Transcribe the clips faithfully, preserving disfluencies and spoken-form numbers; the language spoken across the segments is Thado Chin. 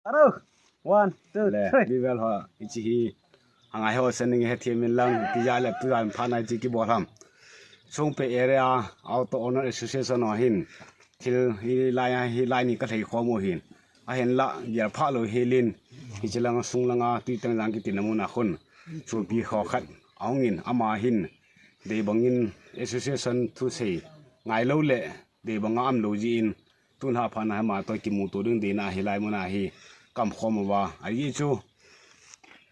Aro. One, two, le, three. Bivel ho, ichi hi. Hangai ho sening he thimin lang, tija le tujan phana ichi kibol ham. Songpe Area Auto Owner Association ho hin. Thil hi lai a hi lai ni ka thei khom u hin. Ahin la, gial pha lo hi lin. Hichi lang sung lang a, tui teng lang kiti na mun a khun. Chupi kho khat. Ahung in, ama hin. Dei bangin association thu sei. Ngai lo le, dei banga am lo ji in. Tun ha phan a hama to kimu to ding dei na hi lai mun a hi. Kam khom uva. Ahi chu.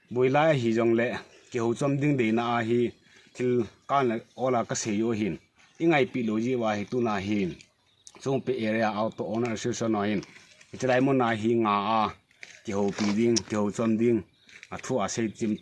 Boi lai hi jong le, kiho chom ding dei na a hi. Thil kan le ola ka sei u hin. I ngai pi lo ji uva hi tun a hin. Songpe Area Auto Owner Association ho hin. Hichi lai mun a hi nga a. Kiho pi ding, kiho chom ding. A thu a sei chim,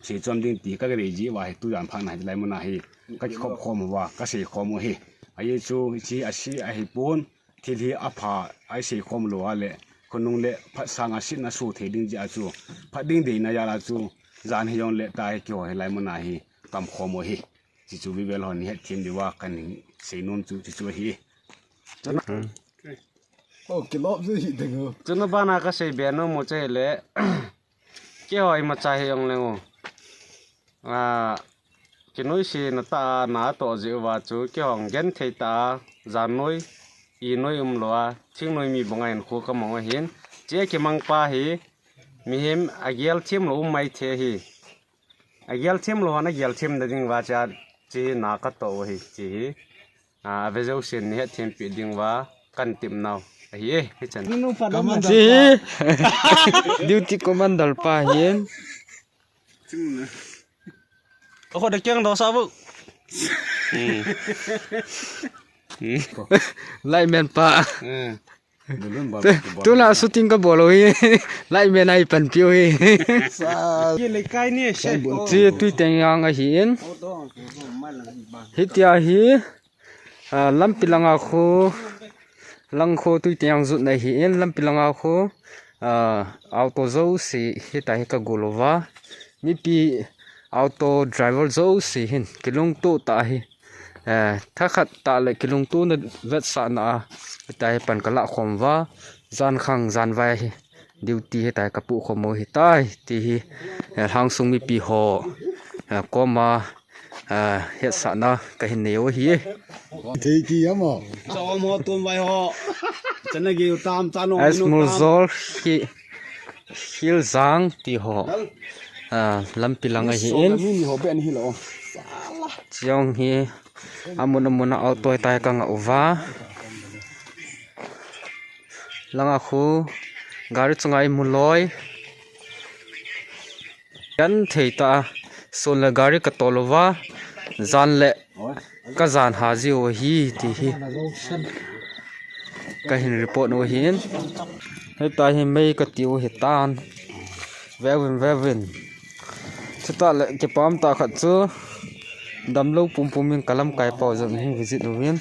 sei chom ding ti ka rei ji uva hi tujan phana hichi lai mun a hi. Ka kikhop khom uva, ka sei khom u hi. Ahi chu, ichi a si a hi pon. Thil hi a pha, a sei khom lo a le. Khonung le phat sang a sit na su thei ding ji a chu. Phat ding dei na ya la chu. Jan hi jong le ta hi kiho hi lai mun a hi. Kam khom u hi. Chichu Bivel hon ni het thim diuva kan sei nom chu chichu hi. Oh, kilop ji hi ding o. Chuna bana ka sei be nom u che le. Kihoi ma cha hi ong le ngo. A, kinoi si na ta na to ji uva chu kihong gen thei ta jan noi i noi um lo a thing noi mi banga in khu ka mong u hin. Che kimang pa hi mihem a gial thim lo um mai the hi. A gial thim lo, na gial thim da ding va cha, chi na ka to hi, chi hi. A, ve jo sin ni het thim pi ding va, kan tim nau. Ahi e, hi chan. Chi hi. Duty commander pa hin. Ako da kyang do sa bu. Hmm. Hmm. Lineman pa. Hmm. Tula shooting ka bol u hi. Lineman a hi panpi u hi. Ye le kai ni she. Chi Tuiteng jang ahi in. Hitia hi, ah, lampi langa khu, lang khu Tuiteng jang jut na hi in, lampi langa khu, ah, auto jouse hitia hi ka gol uva. Mipi auto driver jouse hin, kilungto ta hi. Eh, thakhat tah le kilungtona vetsahna a, hitia hi pan ka lah khom uva, jan khang jan vai hi, duty hitia hi ka pu khom u hitai, ti hi, eh, lhangsung mipi ho, eh, koma, eh, hetsahna ka hin nei u hi. Thei ti ama. Chom ho tum vai ho. Chana ge tam chano. As mul zol hi. Hiljang ti ho, ah, lampi lang ahi in. Chiong hi amun amun a auto tai ka nga uva. Langa khu gari chunga i mu loi. Kan thei ta, sun le gari ka tol uva. Jan le Ka jan ha jiu hi ti hi. Ka hin report u hin. Heta hi mei ka tiu hi tan. Vevin, vevin. Chuta le kipam ta khat chu. Damlo pumpum in ka lamkai pau jong hin visit u hin.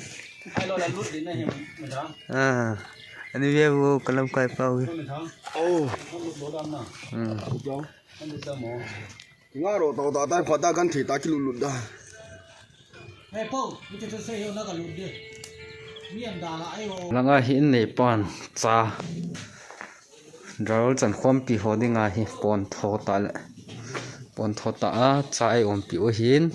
Ah, ani vevu ka lamkai pau hi. Oh. Hmm. Nga ro tau ta tai khota kan thi ta kilut lut da. Langa hi in nei pan cha. Drawal chan khompi ho dinga hi pon tho ta le. Pon tho ta a cha ei umpi u hin.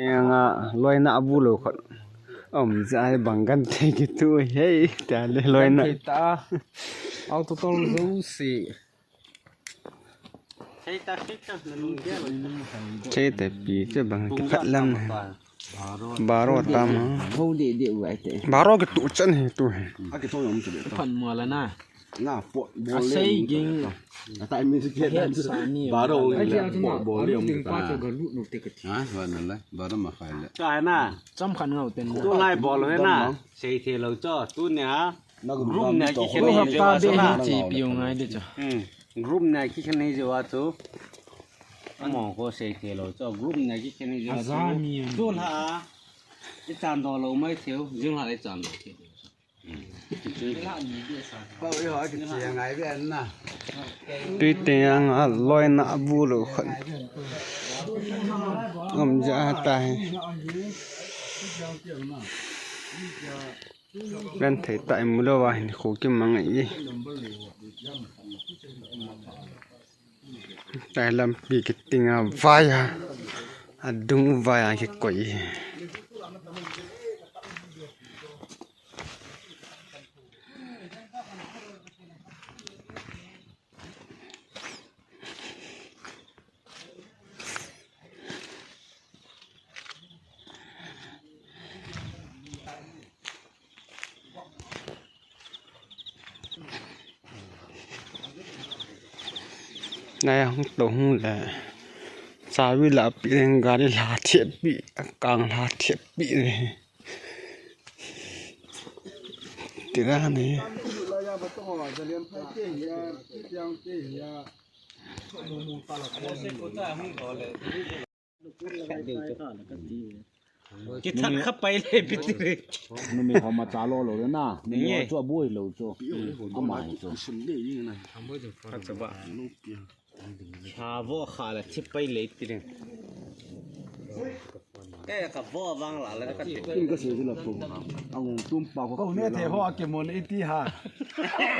Eng a loina abu lo khat. Om ja ai bang kan thei kitu hei ta le loina. Thei ta. Auto tol jouse. Thei ta, thei ta, na lung dia lo. Thei ta pi che bang ki phat lam. Baro tam. Ho de de u ai te. Baro kitu chan hi tu hi. A kitu yom tu de. Phan mo la na. Na pot bol le. Asei ging. Atai mi sikit. Baro le pot bol le. Ha, wana le. Baro ma khai le. Ka na. Cham khan ngau ten. Tu lai bol le na. Sei the lo cho. Tu nia. Group nia ki khen ni. Hapta be hi chi piu ngai de cho. Hmm. Group nia ki khen ni jo wa tu. Amo ko sei the lo cho. Group nia ki khen ni jo wa tu. Tu la. I chan do lo mai theu. Jing la i chan lo. Tui te ang a loina abu lo khat. Om ja ta hi. Len thei ta imu lou va hin khu kimang e. Tai lampi kiting a vai a, adung vai a kikoi. Nai hung to hung le. Sawi la pi le gari la thep pi, kang la thep pi le. Tira ni. Kithat kha pai le pi ti re. Numei ho ma cha lo lo le na. Numei ho chu a boi lo chu. Ama hi chu. Kha cha ba. Tha vo kha la thi pai le ti le. Ke ka vo vang la le ka ti. Kin ka se la pu. Ang tum pa ko. Ko ne the ho a ke mon i ti ha.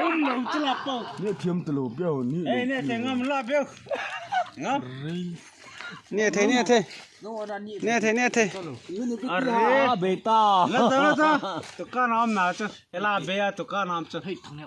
Um lo chu la po. Ne thiam tu lo pia ho ni. Eh, ne the ngam la pia. Ngam. Ne the, ne the. Ne the, ne the. Are. Ah, beta. La ta, la ta. Dukan am na chu. Ela be a dukan am chu. Hei, thang ne.